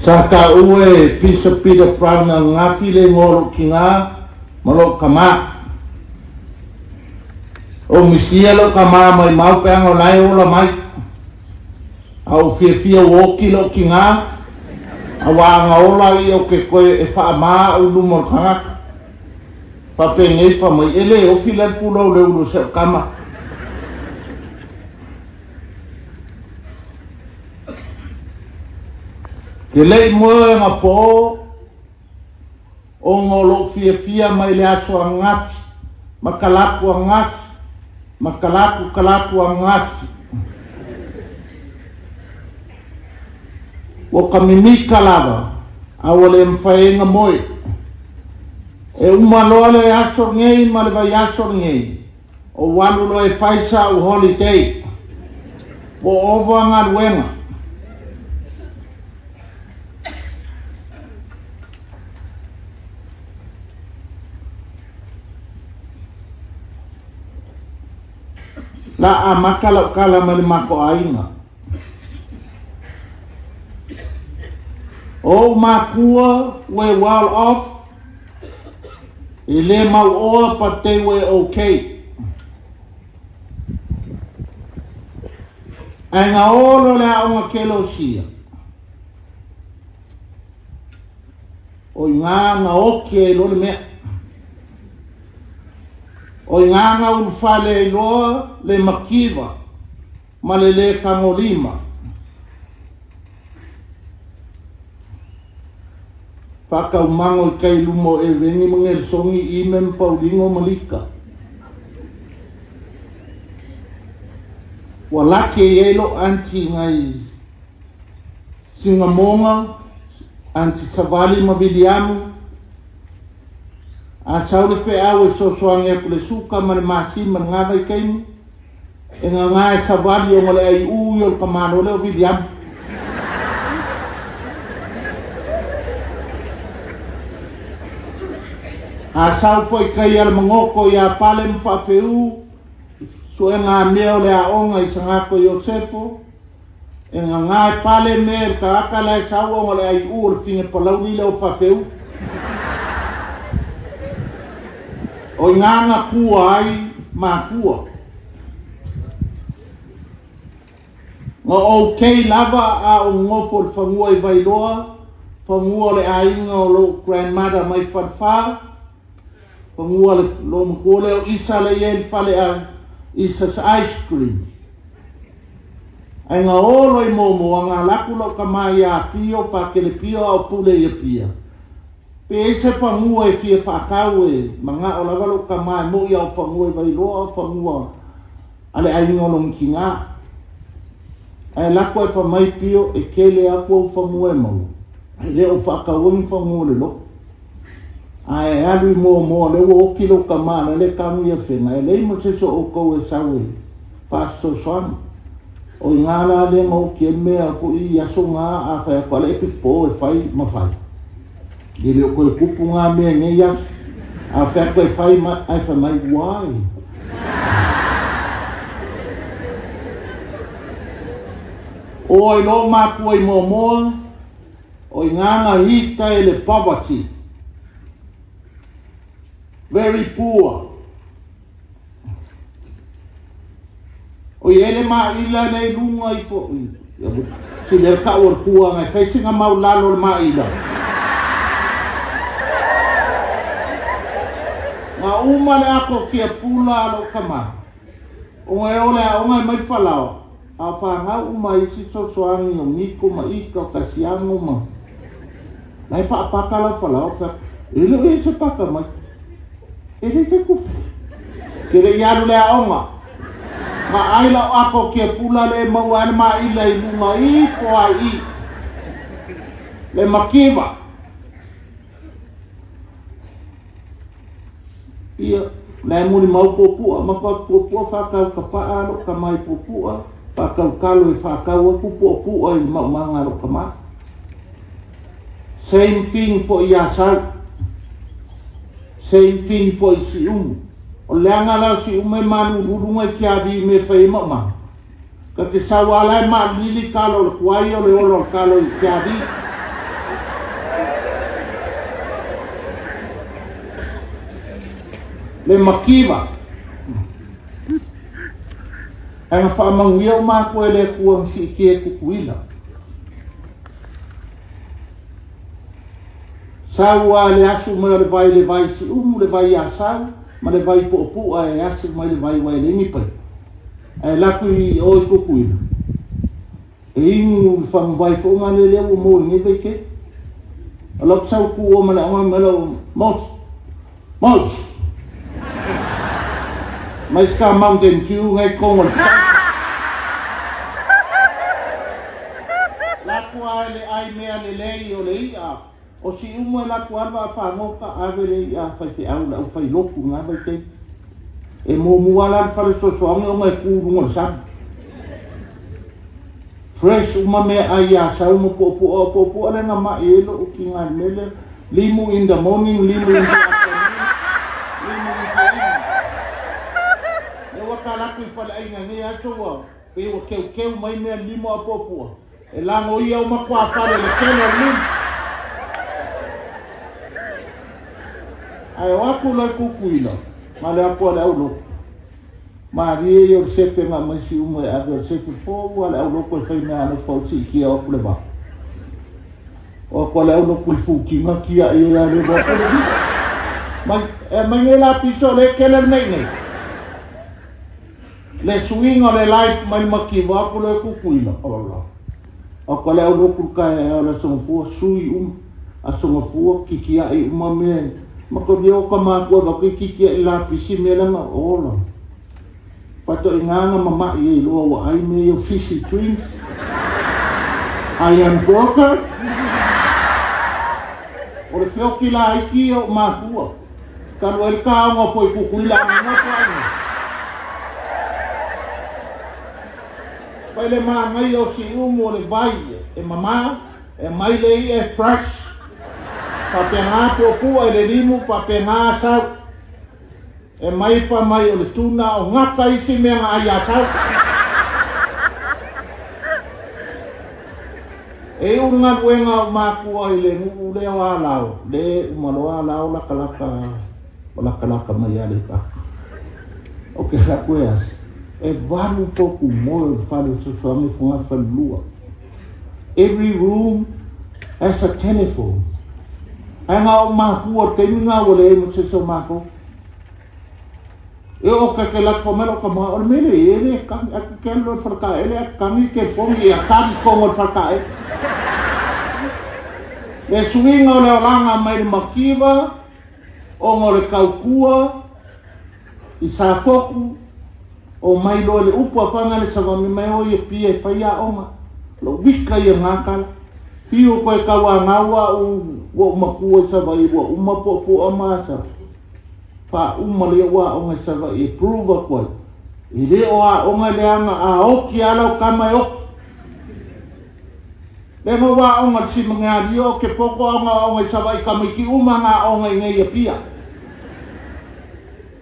Sa taua e Bishop Peter Brown ananafi le igoa o lou tina ma lou tama. Ou misia lou tama maimau pe ana o la e ola mai. A ou fiafia ua oti lou tina, aua ana ola ia ou te toe e faama au i luma o le tagata. Faapenei fa mai, e le ofi la le pulou i le ulu o si au tama. Ke le i moe anapō, ona o lou fiafia mai le aso ananafi, ma kalapu ananafi, ma kalapu kalapu ananafi. Ua ka mimika lava, a ua le mafai ai ona moe. E uma loa le aso lenei ma le vaiaso lenei, Ou alu loa e fai sa'u holiday. Ua ova galuega. La amata la'u tala mai le matou aiga. O ou makua were well off, e le mauoa but they were okay. Ae na o loa le aoga kelosia, o i ina na oki ai loa le mea. O i ina na ulufale ai loa le mativa ma le lē tagolima. Faataumago i tai luma o Eveni ma Nelsoni, Ime ma Paulino ma Lika. Ua laki e i ai lou aunty nai Singamoga, Aunty Savali ma Viliamu. A sau le feau e sosoagi atu le suka ma le masi ma le gavaitaimi, E gagā e savali ona le aiʻū ia o le tamāloa lea o Viliamu. A sau foi kai a le magoto iā Pale ma Faafeū, suega mea o le aoga i Sagato Iosefo, e gagā e Pale mea i le tagata la e sau ona le aiʻū o le fine palauli lea o Faafeū. O i ina na kua ai mākua. Na okay lava a ou nofo i le fanua i Vailoa, fanua o le aiga o lou grandmother mai Falefa, fanua le loomatua lea o Isa lea i ai le fale a Isa's Ice Cream. Ae na o loa i Moamoa, na alu atu lou tama ia Pio, Pakele Pio a o pule i Apia. Pe i ai se fanua e fia faatau e manao lava lou tama e moʻi a o fanua i Vailoa o fanua a le aiga o lona tina. Ae lako ae fai mai Pio e tele atu ou fanua e maua, ae le o faataua ni fanua o le lotu. Ae alu i Moamoa lea ua oti lou tama la le tanu ia Fena e leai ma se isi o outou e sau e faasoasoani. O i ina la lea na oti ai le mea foi i aso na a fai atu a le epic po e fai ma fai. E le o toe tupu ngā mea i nei aso. A fai atu e fai ma, ae fai mai, why? O ai lō mākua i Moamoa, o i ngā ngā hita e le poverty. Very poor. O i ele maʻila lea i luga i po si le kau o le kuaga e fai sina mau lalo o le maʻila. Na uma le ako kia pula a lou tama. Ona e o le aoga e mai Falao, a o fanau uma isi sosoagi o Niko ma Ika o Kasiano ma la e faapaka lau Falao fa e le o i se paka mai. E le se tupe. Ke le i alu le aoga. Ma ai lau apo kia pula le maua ai le maʻila i luga i po ai i. Le makiva. Ia, la e muli mau puapua, ma pa puapua whakau ka paa alo ka mai puapua, whakau kalo e whakau aku puapua i maumanga alo ka mai. Same thing for i Asau. Same thing for i Siumu. O le leaga la o Siumu e maluluga i ke avi i mea fai ai maumanga. Ka te sau a la e malilili kalo o le kuai o le olo o le kalo i ke avi. Le makiva. Ae na faamanuia o matua e le Atua na siitia e Tutuila. Sau a le asu mai o le vai le vai Siumu, le vai Asau, ma le vai Puapua e asu mai le vai ua e leai ni paipa. Ae alu atu i o i Tutuila. E inu le faguvai foi na lele ua mo i nei vaitaimi. O lau sau tu o ma le aoga mai lau Mos. Mos. Mai ska Mountain Dew ngai kongo le Laku a le ai mea lelei o le i'a. O Siumu e laku alu a fagota ave le i'a a faifeau le au failotu i na vaitaimi. E muamua la le fale fesoasoani ona e tu i luga o le sami. Fresh uma meaai ia Asau ma Puapua, o Puapua lea na ma'i ai lo'u tiga i le mea lea, limu in the morning, limu in the afternoon, limu in the evening. Lea ua tala atu i faleaiga i nei aso ua pei ua keukeu mai mea limu a Puapua, e lagoia uma tuafale i le tele o le limu. Ae o atu loa i Tutuila, na le atu a le aulotu. Malie ia o le sefe na aumai Siumu e ave o le sefe fou a le aulotu e fai mea alofa o siitia o atu le vao. O atu a le aulotu i futina tiai e a le vao le Mai, e mai nei la piso le kele le mei nei. Le suiga o le life mai le makiva atu le Tutuila. Ola. O atu a le aulotu ka e o le aso gafua sui uma. Aso gafua kitiai uma mea ma ko leo ka makua va ke kitiai lapisi mea langa ola. Faatoaiga na mama'i ai loa ua ai mea ia o fizzy drinks, I am broker. O le feoki laiti ia o makua. Talu ai le taoga foi Tutuila a nofo aiga. Fai le manaia o Siumu o le vai e mama, e aumai le i'a e fresh. Faapena puapua i le limu, faapena sau. E mai fa mai o le tuna o gata isi mea na ai Asau. E iu le galuega o makua i le nuu lea o Alao, le uma loa Alao latalata o latalata mai Aleipata. O ke atu e asi, e valu potu moe o le fale o fesoasoani fogafalelua. Every room has a telephone. Ae na o makua o le taimi na ua leai ma se isi o makou. E o ke ke lako mai lo ka ma o le mele e le kani a ke lo le faleka ele a kani ke pongi a kani kongo le faleka ele. Le suiga o le olaga mai le makiva ona o le taukua i Safotu o mai loa le upu a whanga le savami mai o ia pia e whai aoga lo wika ia ngakala whio koe kau a ngaua u ua u makua i Savaii ua uma puapua ma asa faauma le ua aoga i Savaii e prove atu ai e le o aoga leaga a oki a lau kama e oki le ngo ua aoga le simangealio o ke poko aoga aoga i Savaii tamaiti uma nga aoga i nei Apia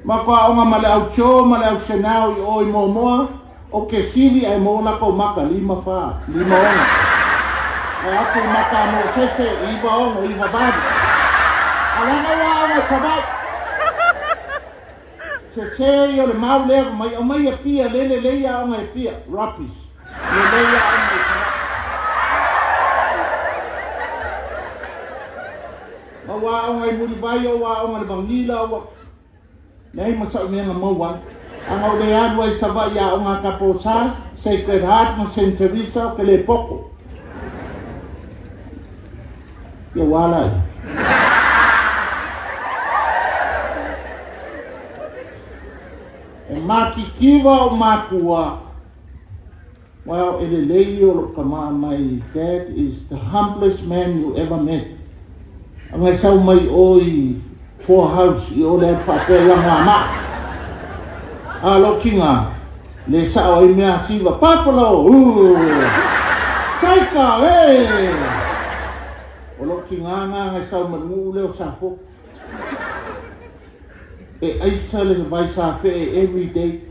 ma ko aoga ma le au Cho ma le au Senao i o i Moamoa o ke sili ae mo lakou maka 5 4 5 6 ae atu i maka a Mosese 9 6 9 8 alaga ua aoga i Savaii sese ia o le mau lea mai aumai Apia le lelei aoga i Apia rubbish lelei aoga i Savaii ma ua aoga i Mulivai o ua aoga i le Vanila ua Leai ma sa'u mea na maua ai. A na ou le alu ai i Savaii i aoga a Kaposa, Sacred Heart ma Saint Teresa o ke le poko. Ia ua ala ai. E makikiwa o makua. Well, e lelei o lou tama my dad is the humblest man you ever met. Anga e sau mai o i Poor House i o le alu faapea ia Moamaa. A lou kiga, le sao ai mea siva, Buffalo! Ooh! Taika! Hey! O lou kiga nga anga e sau mai le nuu lea o Safotu. E aisa le vai safee every day.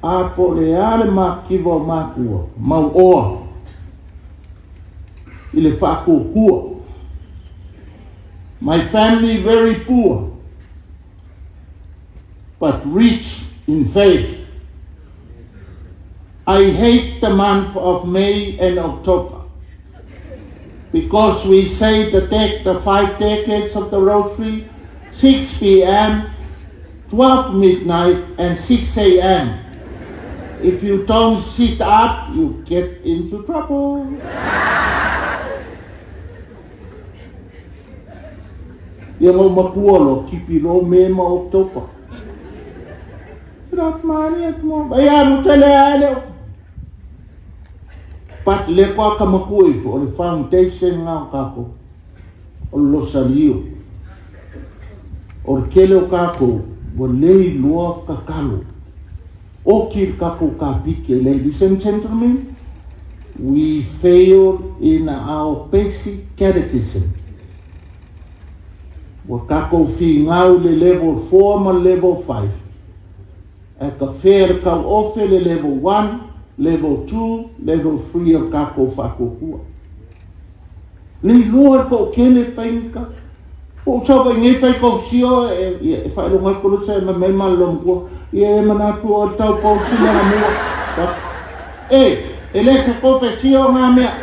A po le a le makiva o makua, mau oa i le faatuatua. My family very poor, but rich in faith. I hate the month of May and October because we say the, the five decades of the rosary, 6 p.m., 12 midnight, and 6 a.m. If you don't sit up, you get into trouble. Ia lou makua loa kipi loa Me ma October. Ai a mo tele a le. But le kwa ka makua ifo o le foundation nga o kako o le losalio. O le kele o kako ua le iloa kakalo. Oki le kako ka pike. Ladies and gentlemen, we fail in our basic catechism. Ua takou figau le level 4 ma le level 5. Ae ka fea le tauofe le level 1, level 2, level 3 o le takou faatuatua. Le iloa le toatele faiga. Po o sau nei fai kofisio e faailoga atu le se mai ma le matua. Ia e manatu o le tau pau sila na mua. E, e le se kofesio ngā mea.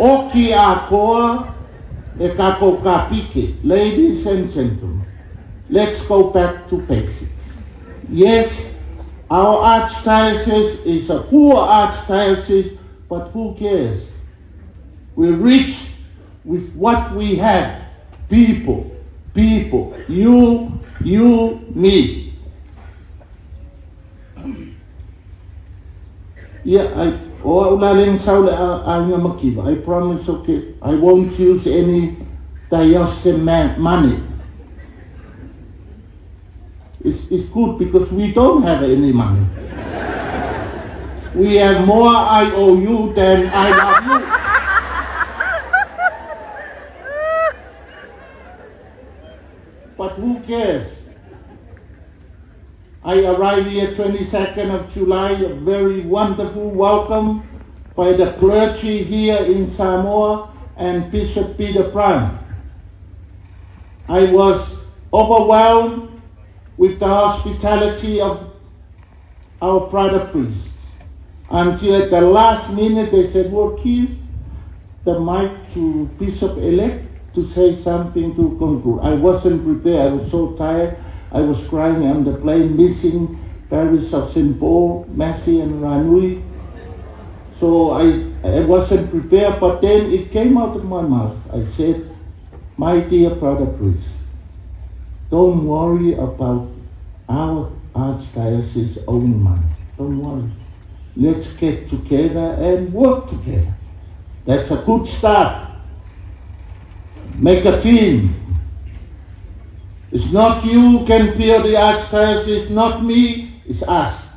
Oki atoa le tatou kapike. Ladies and gentlemen, let's go back to basics. Yes, our archdiocese is a poor archdiocese, but who cares? We're rich with what we have. People, people, you, you, me. Ia, I, o au la leng sau le aiga makiva. I promise, okay, I won't use any diocesan money. It's good because we don't have any money. We have more IOU than I love you. But who cares? I arrived here 22nd of July, a very wonderful welcome by the clergy here in Samoa and Bishop Peter Brown. I was overwhelmed with the hospitality of our brother priests until at the last minute they said, we'll give the mic to Bishop-elect to say something to conclude. I wasn't prepared. I was so tired. I was crying on the plane, missing Paris of St. Paul, Messi and Ranui. So I wasn't prepared, but then it came out of my mouth. I said, my dear brother priest, don't worry about our archdiocese own money. Don't worry. Let's get together and work together. That's a good start. Make a team. It's not you who can build the archdiocese, it's not me, it's us.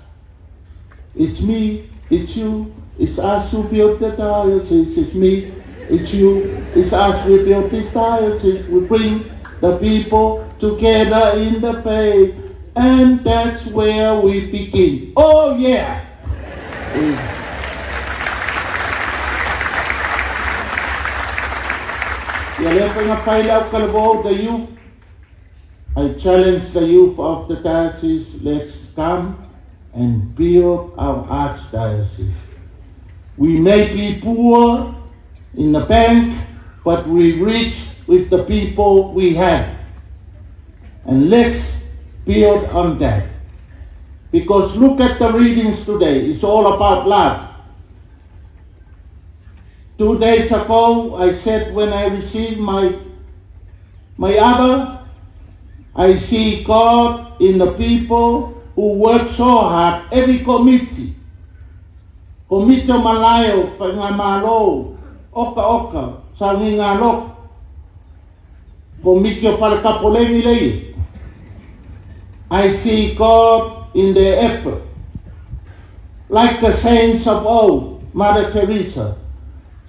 It's me, it's you, it's us who built the diocese, it's me, it's you, it's us who built this diocese. We bring the people together in the faith, and that's where we begin. Oh yeah! Ia lea faiga fai le au kalavo, the youth. I challenge the youth of the diocese, let's come and build our archdiocese. We may be poor in the bank, but we rich with the people we have. And let's build on that. Because look at the readings today. It's all about love. 2 days ago, I said when I received my Abba, I see God in the people who work so hard, every committee. Komiti o Malae o Whaingamalo, Oka Oka, Saungi Lok, Komiti o Whalekapolengi Lei. I see God in their effort. Like the saints of old, Mother Teresa,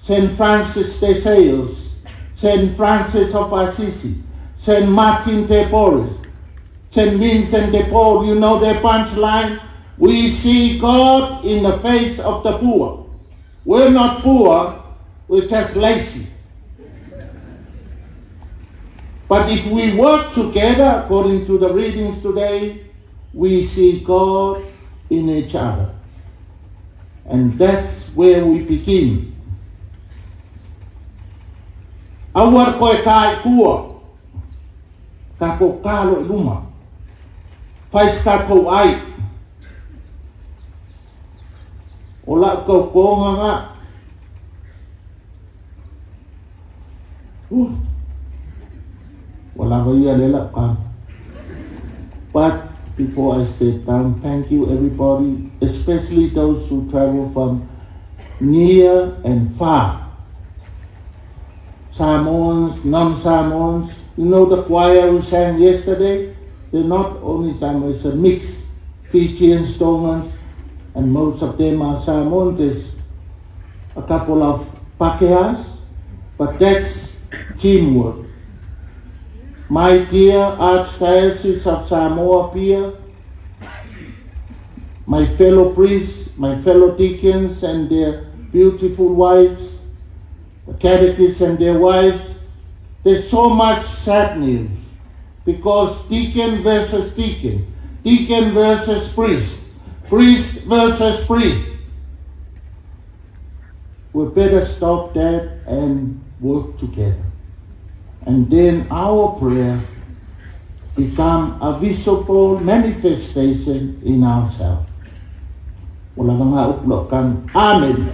Saint Francis de Sales, Saint Francis of Assisi, Saint Martin de Porres, Saint Vincent de Paul, you know their punchline? We see God in the face of the poor. We're not poor. We're just lazy. But if we work together, according to the readings today, we see God in each other. And that's where we begin. Aua le toe ta i tua. Tatou ta loa i luma. Fai se tatou ai. O lau tautoga na. Uh, ua lava ia lea lau tala. But before I step down, thank you everybody, especially those who travel from near and far. Samoans, non-Samoans. You know the choir who sang yesterday? They're not only Samoans, it's a mix. Fijians, Tongans, and most of them are Samoans. There's a couple of Pakehas, but that's teamwork. My dear Archdiocese of Samoa peer, my fellow priests, my fellow deacons and their beautiful wives, the catechists and their wives, there's so much sad news because deacon versus deacon, deacon versus priest, priest versus priest. We better stop that and work together. And then our prayer become a visible manifestation in ourselves. Wala nga uplok kang Amen.